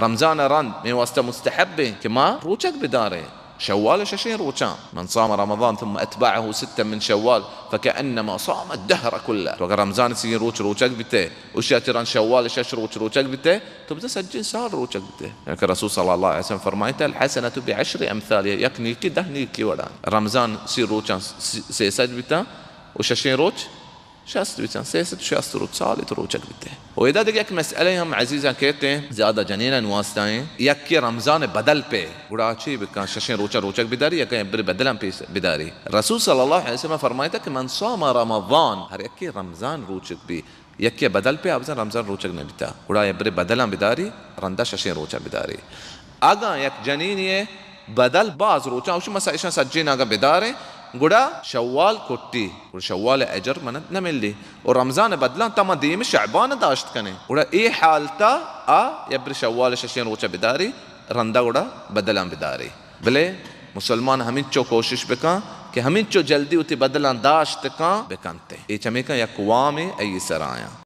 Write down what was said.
رمضان ء رند مئے واسطہ مستحب انت کہ ما روچگ بداریں۔ شوال ء ششیں روچاں، من صام رمضان ثم اتبعه ستا من شوال فكأنما صام الدهر كله۔ تو اگر رمضان ء سی روچ روچگ بیتے، اشیا چہ رند شوال ء شش روچ روچگ بیتے، تو بزاں سجیں سال روچگ بیتے۔ یعنی کہ رسول صلی اللہ علیہ وسلم فرمائیتا، الحسنة بعشر امثالها، یک نیکی دہ نیکی وڑا۔ رمضان سی روچاں سی، سیصد بیتا و ششیں روچ شست بیتاں، سیصد شست روچ، سالے تو روچگ بیتے۔ و ادا دگہ یک مسئلہ ہم عزیزاں کیت، زیادہ جنینانی واسطہ ہیں، یکے رمضان بدل پہ، گڑا چی بکن؟ ششیں روچا روچگ بداری، یکے ابری بدلاں پیش بداری۔ رسول صلی اللہ علیہ وسلم فرمائیتا کہ من صام رمضان، ہر یکے رمضان روچگ بی، یکے بدل پہ، آ بزاں رمضان روچگ نہ بیتا، گڑا ابری بدلاں بداری، رندا ششیں روچا بداری۔ اگاں یک جنینی بدل باز روچاں، اوشی مثلا ایشاں سجین اگاں بداریں، گڑا شوال کٹی، گڑا شوال اجر منت نہ ملی۔ و رمضان بدلاں تا ما دیم شعبان داشت کنیں۔ گڑا اے حالتا آ یبر شوال ششیں روچا بداری، رندا گڑا بدلاں بداری۔ بلے مسلمان ہمینچو کوشش بکن کہ ہمینچو جلدی وتی بدلاں داشت کن بکنتے۔ اے چمیکن یک وامے ای سرایاں۔